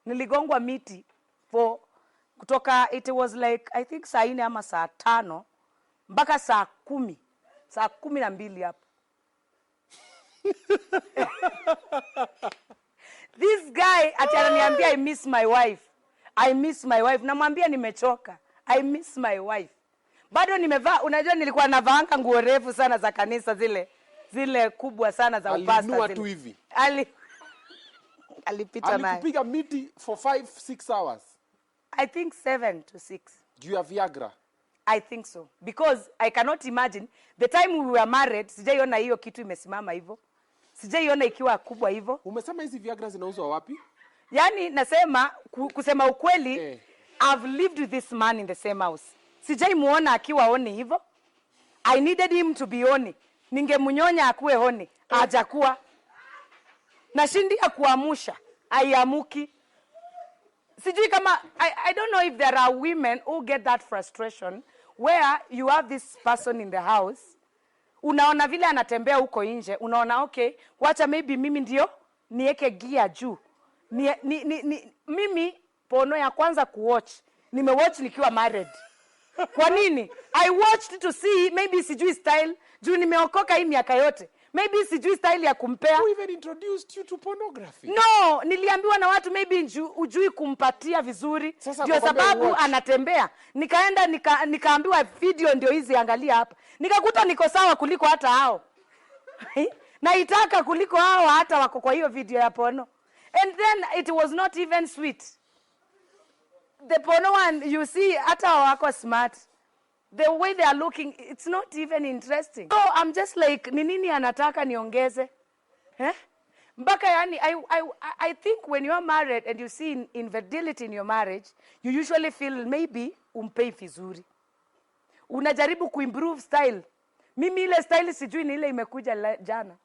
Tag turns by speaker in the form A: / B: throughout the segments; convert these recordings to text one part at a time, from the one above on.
A: Niligongwa miti for kutoka, it was like, I think, saa 4 ama saa 5 mpaka saa 10, saa 12 hapo. This guy ati ananiambia, "I miss my wife, I miss my wife." Namwambia nimechoka. I miss my wife. Bado nimevaa, unajua nilikuwa navaanga nguo refu sana za kanisa, zile zile kubwa sana za upasta.
B: Aliinua
A: Zile.
B: Tu hivi.
A: Alipita naye.
B: Alikupiga miti for 5 6 hours?
A: I think 7 to 6.
B: Juu ya Viagra?
A: I think so, because I cannot imagine the time we were married sijaiona hiyo kitu imesimama hivyo, sijaiona ikiwa kubwa hivyo.
B: Umesema hizi Viagra zinauzwa wapi?
A: Yaani nasema kusema ukweli, I've lived with this man in the same house, sijaimuona akiwa horny hivyo. I needed him to be horny, ningemnyonya akuwe horny. Hajakuwa. Nashindia kuamusha, aiamuki. Sijui kama I don't know if there are women who get that frustration where you have this person in the house, unaona vile anatembea huko nje, unaona, okay, wacha maybe mimi ndio niweke gia juu. Ni, ni, ni, mimi porno ya kwanza kuwatch, nimewatch nikiwa married. Kwa nini? I watched to see maybe sijui style, juu nimeokoka hii miaka yote, maybe sijui style ya kumpea.
B: Who even introduced you to pornography?
A: No, niliambiwa na watu maybe ujui kumpatia vizuri,
B: Sasa
A: ndio
B: akakwambia
A: sababu
B: uwatch.
A: anatembea. Nikaenda nikaambiwa video ndio hizi, angalia hapa. Nikakuta niko sawa kuliko hata hao, naitaka kuliko hao hata wako kwa hiyo video ya porno. And then it was not even sweet, the porno one. You see, hata wako smart, the way they are looking, it's not even interesting. So I'm just like, ni nini anataka niongeze, eh? Mpaka yani I think when you are married and you see infidelity in your marriage, you usually feel maybe umpei vizuri, unajaribu kuimprove style. Mimi ile style sijui ni ile imekuja jana,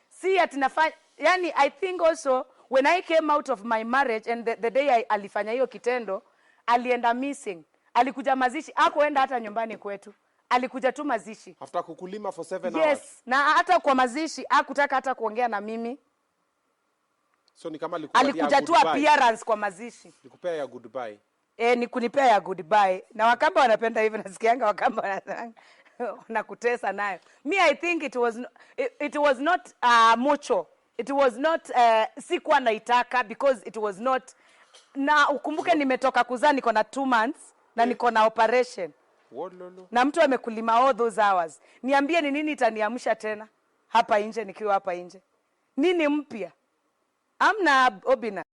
A: si ati nafanya. Yani I think also when I came out of my marriage and the day alifanya hiyo kitendo, alienda missing. Alikuja mazishi, akuenda hata nyumbani kwetu, alikuja tu mazishi.
B: After kukulima for 7 hours?
A: Yes, na hata kwa mazishi hakutaka hata kuongea na mimi.
B: So ni kama alikupatia
A: Alikuja tu
B: goodbye.
A: appearance kwa mazishi.
B: Alikupea ya goodbye.
A: E, ni kunipea ya goodbye. Na Wakamba wanapenda hivyo, nasikianga Wakamba wanasemanga wanakutesa nayo. Me, I think it was not mucho, it was not sikuwa naitaka because it was not, na ukumbuke nimetoka kuzaa, niko na 2 months na niko na operation.
B: Wololo.
A: Na mtu amekulima all those hours, niambie ni nini itaniamsha tena hapa nje, nikiwa hapa nje? Nini mpya? Amna, Obina.